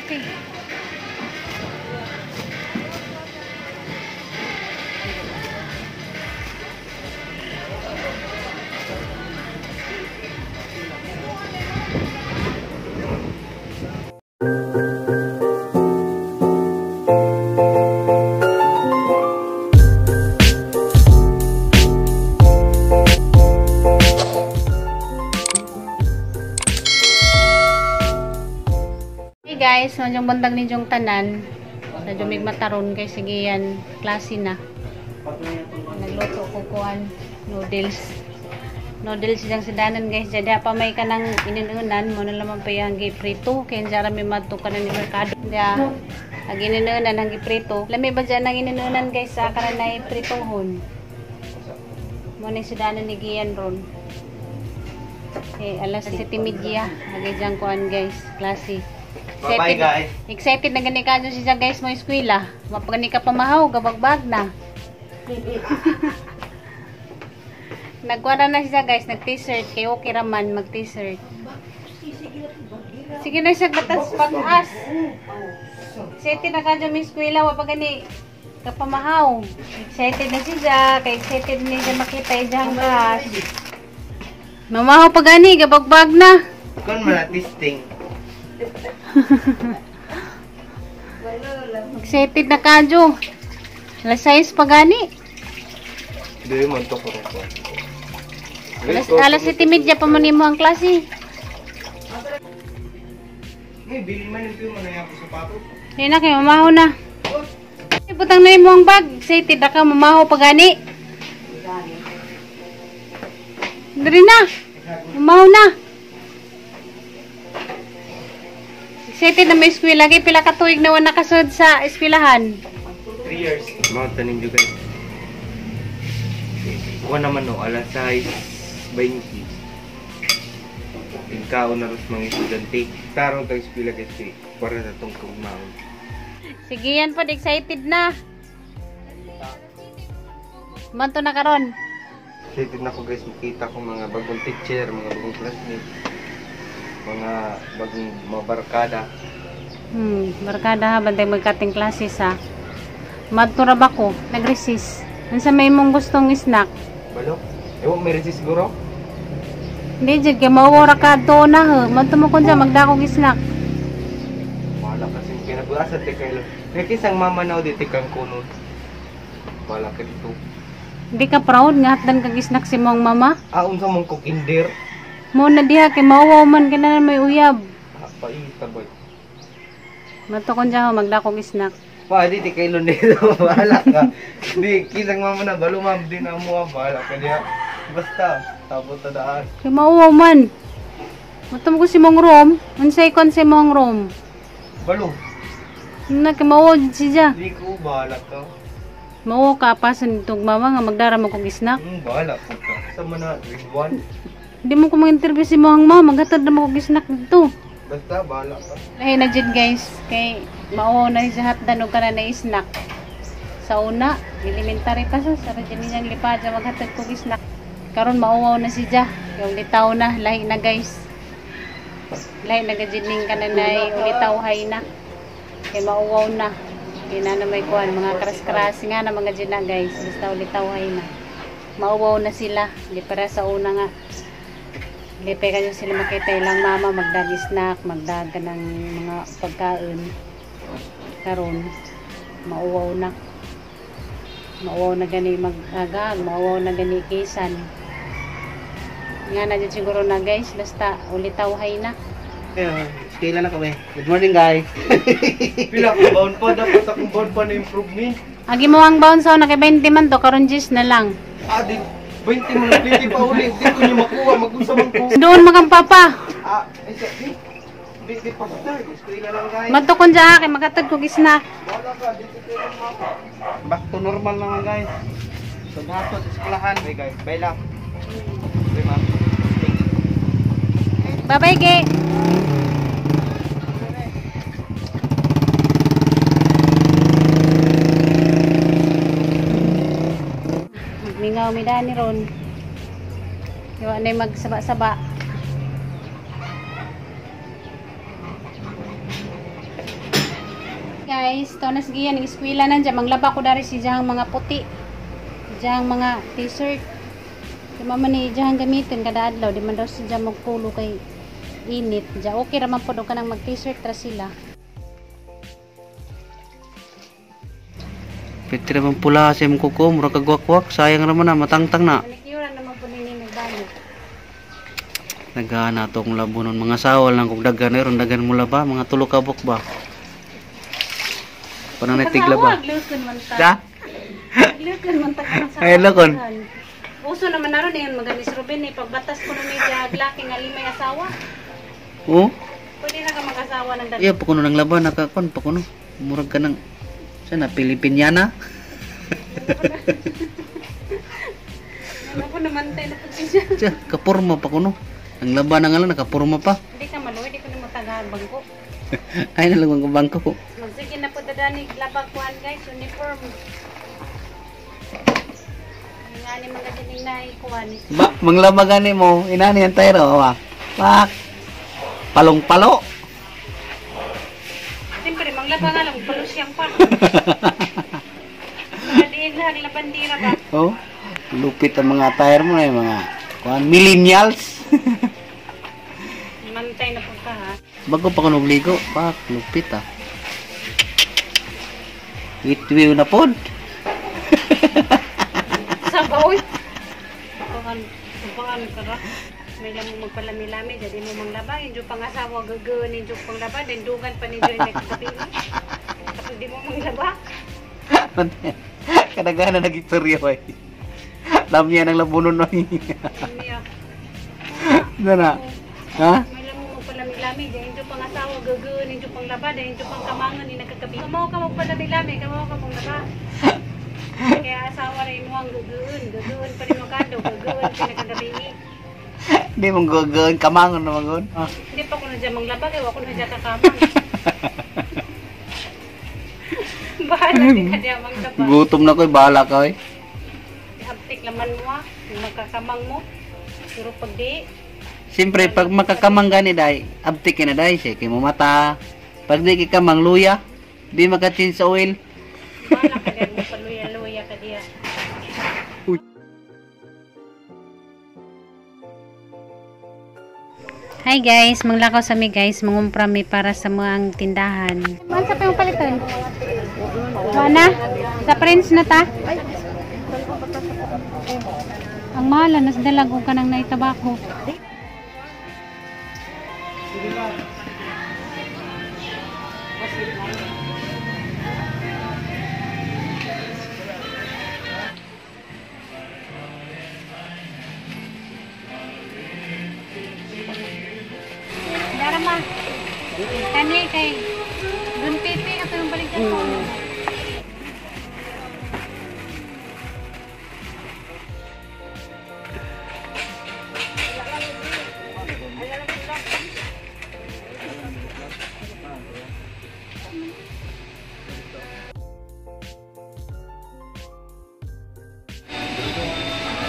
Klase. Hey guys, maayong buntag ninyong tanan. Sa jumig mataron kay sige yan, klase na. Nagluto ko kuan noodles. Noodles siyang sidanan guys. Jadi pa may kanang ininunan mo na lamang pa yang giprito kay jara mi madto kanan ni merkado. Dia ang ininunan ang giprito. Lami ba dyan ang ininunan guys sa kanang pritohon. Mo ni sidanan ni Gian ron. Eh alas 7:30 agi dyan kuan guys, klase. Bye guys. Excited na gani ka siya guys mo eskwela. Mapagani ka pamahaw, gabagbag na. Nagkuha na siya guys, nag-t-shirt kay okay ra man mag-t-shirt. Sige na siya batas pag-as. Excited na ka dyan mo eskwela, wa pa gani ka pamahaw. Excited na siya, kay excited ni siya makita iyang class. Mamahaw pa gani, gabagbag na. Kon man testing. Excited na kadyo. Alas 6 pa gani. Dili man to ko. Alas 7:30 pa man nimo ang klase. Ngay bili man yung man na ako sapatos. Di na kay mamaho na. Ibutang na nimo ang bag. Excited na ka mamaho pa gani. Diri na. Mamaho na. Excited na may eskwela. Kaya pila ka tuig na wala nakasud sa eskwelahan? 3 years. Mga tanin nyo guys. Kuha naman no, alas 6:20. Tingkaon na rin mga estudyante. Tarong tag eskwela kasi para na itong kugmaon. Sige yan po, excited na. Manto na karon. Excited na ko guys, makita ko mga bagong teacher, mga bagong classmates, mga bagong mga barkada. Barkada ha, bantay magkating classes ha. Madto ra ba ko? Nag-resist. Unsa may mong gustong snack? Balok? Ewan, may resist siguro? Hindi, jud kay mawara ka to na ha. Madto mo kun dyan, magdakog snack. Wala kasi kinabuasa te kayo. Nakisang mama na di tikang kunon. Wala ka dito. Hindi ka proud nga hatdan kag snack si mong mama? Ah, unsa mong kukinder? Mo na diha kay mauwaw man ka na may uyab. Ah, paita boy. Madto kun dyan magdakog snack. Pa, di kay dito. Bahala ka. Di kisang mama na balo ma'am di na mo bahala ka diha. Basta tapos ta daan. Kay mauwaw man. Madto mo ko si mong room. Unsay kon si mong room? Balo. Na kay mauwaw siya. Di ko bahala ka. Mauwaw ka pa sa nitong mama nga magdara mo kog snack. Bahala ko ka. Sa man na grade 1. Di mo ko mag-interview si mong mama, maghatod na mo kog snack dito. Basta bahala ka. Lahi na jud guys kay mauwaw na siya hatdan og kana na snack. Sa una, elementary pa sa radyo niyang lipad sa maghatod kog snack. Karon mauwaw na siya. Kay ulitaw na, lahi na guys. Lahi na gajud ning kananay ulitawhay na. Kay mauwaw na. Kay na may kuan mga kras-kras nga na mga jud na guys, basta ulitawhay na. Mauwaw na sila, di para sa una nga. Di pa kayo sila makita ilang mama magdag snack, magdag ng mga pagkain. Karon mauwaw na. Mauwaw na gani mag-agag, mauwaw na gani kisan. Nga na dyan siguro na guys, basta ulitawhay na. Eskwela na kami. Good morning guys. Pila ka baon pa, dapat akong baon pa na improve ni. Agi mo ang baon sa una kay 20 man to, karon 10 na lang. Ah, di 20 mo na 20 pa uli, di ko niyo makuha, mag-unsa man ko. Doon makang papa. Ah, isa, di. Di pa sa eskwela lang guys. Madto kon dyan kay magatod kog snack. Wala ka, di ko mapa. Back to normal naman guys. So dapat sa eskwelahan. Bye guys, bye lang. Bye ma'am. Bye-bye, Ge. Magmingaw mi dani ron. Iwa na magsaba-saba. Guys, to nas giyan ng eskwela nandiyan manglaba ko dari si jahang mga puti. Jahang mga t-shirt. Di man ni jahang gamitin kada adlaw, di man daw si jahang magpulo kay init. Ja okay ra man pud og kanang mag t-shirt ra sila. Pwede naman pula sa imong kuko, mura kag wakwak, sayang raman na, matangtang na. Manicure naman pud nini nagbanyo. Nagana tong labunon mga sawal lang kung daghan ron daghan mo laba, mga tulo ka buok ba. Panang nagtigla ba? Glukon man ta. Da? Glukon man ta kanang sa. Ay, lokon. Uso naman na ron eh, maganis Ruben eh, pagbatas ko na medya laki nga limay asawa. Oh? Pwede na ka mag-asawa ng dalawa. Iya pa kuno nang laba nakakon pa kuno. Murag ka ng sana Pilipiniana. Ano po naman tayo na siya. Siya, kapurma pa kuno. Ang laba na nga lang nakapurma pa. Hindi ka maluwi, di ko na matagahan bangko. Ay na lang ang bangko. Magsige na po dadani labag kuan guys, uniform. Nga ni mga dining na ikuan. Ba, manglaba gani mo, inani ang tayro, wa. Pak. Palong-palo. Siyempre, manglaba nga lang, palusyang pa. Madiin lang, labandira ba? Oh, lupit ang mga tire mo na yung mga kuan millennials. Mantay na po ka ha. Bago pa kuno obligo, pak, lupit ah. Itwiw na pod. Sabaw. Kuhan ka ra. May lang mo magpalami-lami, jadi mo manglaba, injo pangasawa gagawin, injo panglaba, dendugan pa ninyo yung nagkagabi. Tapos di mo manglaba. Kadaghanan nag-istorya ba eh. Dami yan ang labunon no. Niya. Ano na? Ha? May lang mo magpalami-lami, jadi injo pangasawa gagawin, injo panglaba, then injo pangkamangan ni nagkagabi. Kamaw ka magpalami-lami, kamaw ka manglaba. Kaya asawa rin mo ang gagawin, gagawin pa rin magkado, gagawin pa nagkagabi. Hindi mong gagawin, kamangon na mangon. Ah. Hindi pa ko na dyan manglaba, kaya ako na dyan kakamang. Bahala di ka dyan manglaba. Gutom na ko, eh, bahala ka eh. Haptik laman mo ah, yung magkakamang mo. Pero pag di, Siyempre, pag makakamang gani day, abtik ka na day, siya kay mo mata. Pag di ka kamang luya, di maka-change sa oil. bahala ka dyan, paluya-luya ka diyan. Uy. Hi guys, manglakaw sa mi guys, mangumpra mi para sa mga tindahan. Man sa payong paliton? Wala na? Sa Prince na ta? Ang mahal, nas dalag og kanang naitabako. Darama. Kani kay Don Pepe ato yung baligyan ko.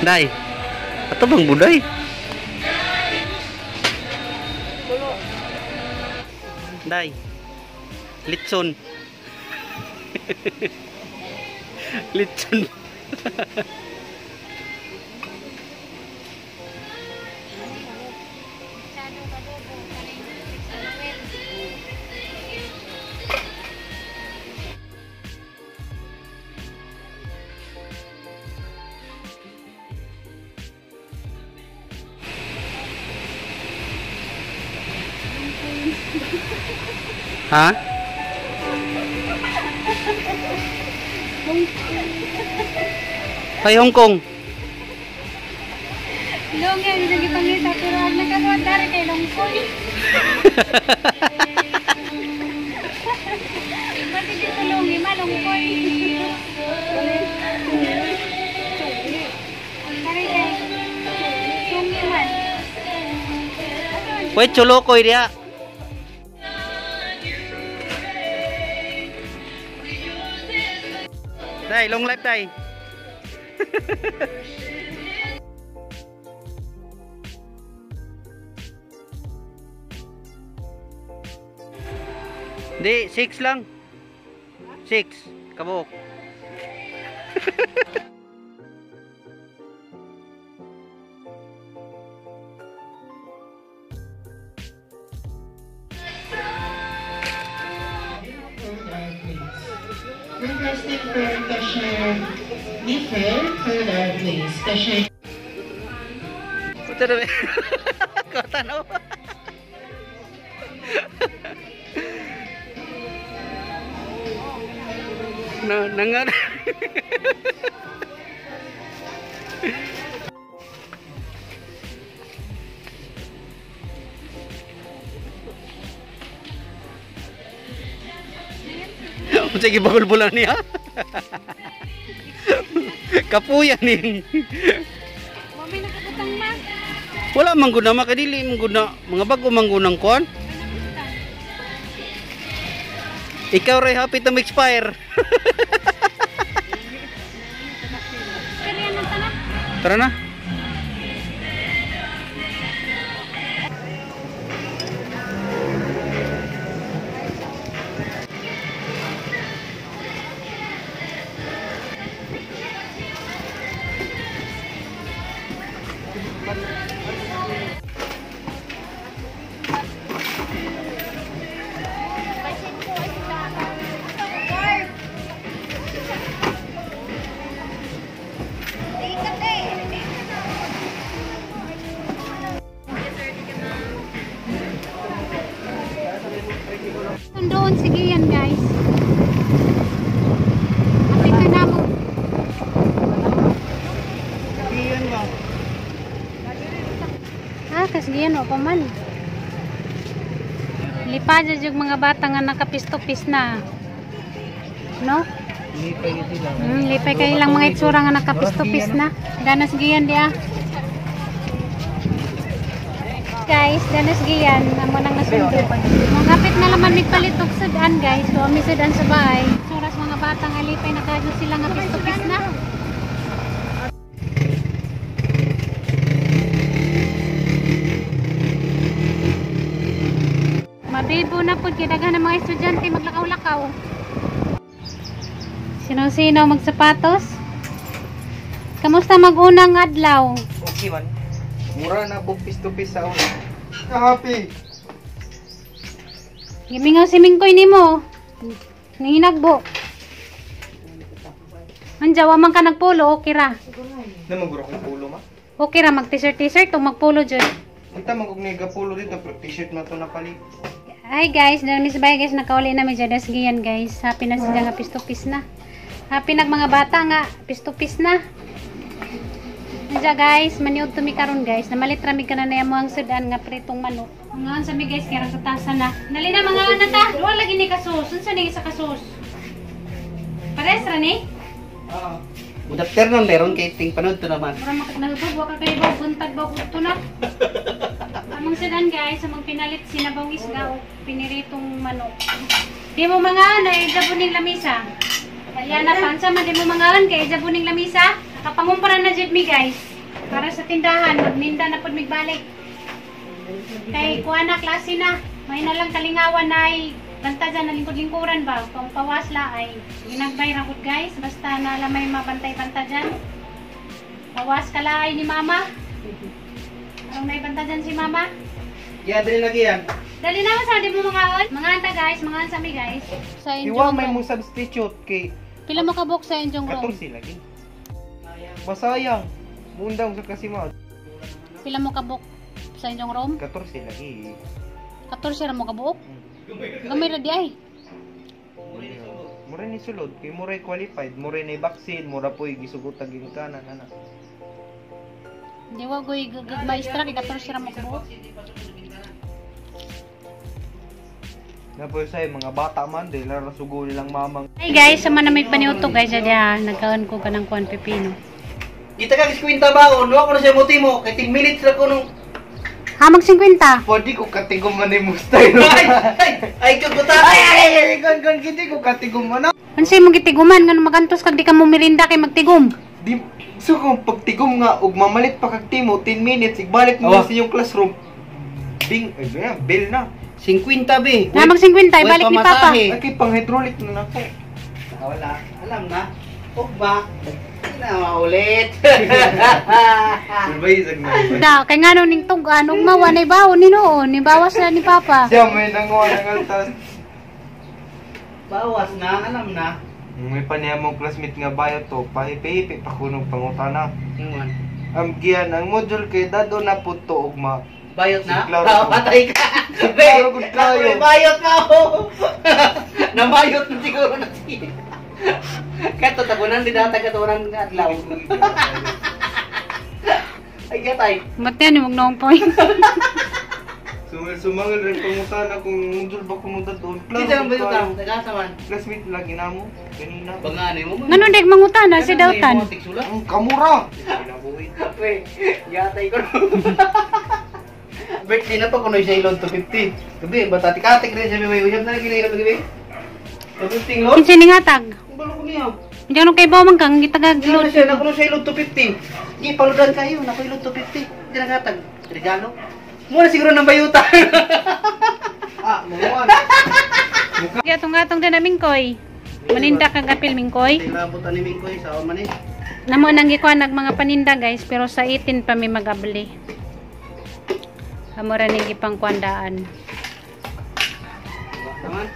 Day, ato bang buday? Day, litson. Litson. Ha? Ay, Hong Kong. Long yan, hindi gipangita pero ang nagkagawa dari kay Longkoy. Pati dito longi, malongkoy. Dari kay Sungi man. Wait, chulokoy diya. Day, long life day. Di, 6 lang. 6 kabuok. Requesting for cashier Nifer for their place. Cashier Puta na. Kota no. Na nangar. Unsa gibagol-bulan niya? Kapuya ni. Mami nakabutang ma. Wala man gud na makadili man gud na mga bago man gud ng kuan. Ikaw ray happy to expire. Tara na. Doon, sige yan guys. Kapit na namo. Iyan ba? Ah, kasgiyan o pa man. Lipa dyan yung mga bata nga nakapistopis na. No? Lipay sila. Lipay kayo lang mga itsura nga nakapistopis na. Danas giyan di ah. Guys, danas giyan. Amo nang nasundo. Mga na laman migpalit og sudan guys. So, ami sudan sa bahay. Suras mga bata nga lipay na kayo sila nga pistopis na. Mabibo na po, kay daghan ng mga estudyante maglakaw-lakaw. Sino-sino magsapatos? Kamusta mag-unang adlaw? Okay man. Mura na po piece to piece sa una. Happy. Gimingaw si Mingkoy nimo. Nanginagbo. Andiya, wa man ka nagpulo, okay ra. Namaguro kong pulo ma. Okay ra, mag t-shirt t-shirt o magpulo dyan. Kita man kog niga pulo dito pero t-shirt na to napalit. Hi guys, dahil miss bye guys, nakauli na mi dyan giyan guys. Happy na sila nga piece na. Happy nag mga bata nga piece na. Andiya guys, maniod tumi karon guys. Namalit ra mi kana na ang sudan nga pritong manok. Mga sa mi guys, kaya sa tasa na. Dali na mga ana ta. Duha lagi ni kasus. Unsa ni sa kasus? Pares ra ni? Ah. Good afternoon, meron kay ting panood to naman. Mura makaknalubog, waka kayo ba, buntag ba, kuto na. Among sudan guys, among pinalit sinabong isda o piniritong manok. Di mo mga ano, ija buning lamisa. Kaya na pansa man, di mo mga kay ija buning lamisa. Nakapangumpara na jud mi guys. Para sa tindahan, magninda na pud migbalik. Kay kuha na, klase na. May na lang kalingawan na ay banta dyan, nalingkod-lingkuran ba? Pangpawasla ay ginagbay ra gud guys. Basta na lang may mabantay-banta dyan. Pawas ka laay ni mama. Anong naibanta dyan si mama? Yan dali lagi yan. Dali na sa di mo mga on. Mga anta guys, mga ansa mi guys. Sa Iwa may mo substitute kay Pila mo ka book sa inyong room? 14 lagi. Basayang. Mundang sa kasi ma. Pila mo ka book sa inyong room? 14 lagi. 14 ra mo ka buok? Gamay ra di ay. Mura ni sulod kay mura qualified, mura ni vaccine, mura po'y gisugot ginikanan ana. Di wa goy maestra kay 14 ra mo ka buok. Na po say mga bata man dili ra sugo nilang mamang. Hi guys, sama na may paniuto guys diya nagkaon ko kanang kuan pepino. Kita ka 50 ba o no ako na siya muti mo kay 10 minutes ra ko nung Ha mag 50. Pwede ko katigom man ni mustay. ay ay ay kukuta. Ay ay ay ay kon kon kiti ko katigom man. Unsay mo gitiguman ngano magantos kag di ka mo merinda kay magtigom? Di so kung pagtigom nga ug mamalit pa kag timo 10 minutes igbalik mo Oh. sa iyong classroom. Ding ay ganyan, bell na. 50 be. Na mag 50 ibalik ni Papa. Ay kay pang hydraulic na nako. Wala. Alam na. Ugma. Hindi na maulit. Survey sa gnay. Da, kay ngano ning tug-an ug mawa nay bawon ni noon, ni bawas na ni Papa. Siya may nanguha ng altas. Bawas na, alam na. May paniyamong classmate nga bayo to, pahipi-hipi pa kunog pangutana. Ingon. Ang giyan ang module kay dado na puto ugma. Bayot na? Si Claro. Ah, patay ka. Si Claro, good kayo. Ako, Bayot na ako. Nabayot na siguro na siya. Kato, tagunan, di data katunan ng adlaw. Ay, gatay. Matyan ni noong point. Sumangil sumangil rin pangutana kung module ba kuno dado. Hindi siya bayot na. Taga sa man. Classmate lagi namo kanina. Bangani mo. Ngano dek mangutana si Dautan. Ang kamura. Pre, gatay ko. Birthday na to, kuno siya ilon 250. Gabi, batati-katik rin siya may uyab na ginay gabi. 250 load? Kinsa ni ngatag? Ang balo ko niya. Diyan kay bawang kang gitagag Ano load. siya, nakuno siya ilod 250. Di, paludan kayo, naku ilod 250. Hindi nagatag. Regalo. Muna siguro ng bayuta. Ah, mamuan. Gatong-gatong din na mingkoy. Maninda kag apil mingkoy. Tingnan po tanim ko sa man eh. Namo nang gikuan nag mga paninda guys, pero sa 18 pa mi magabli. Amo ra ning gipangkuandaan. Naman.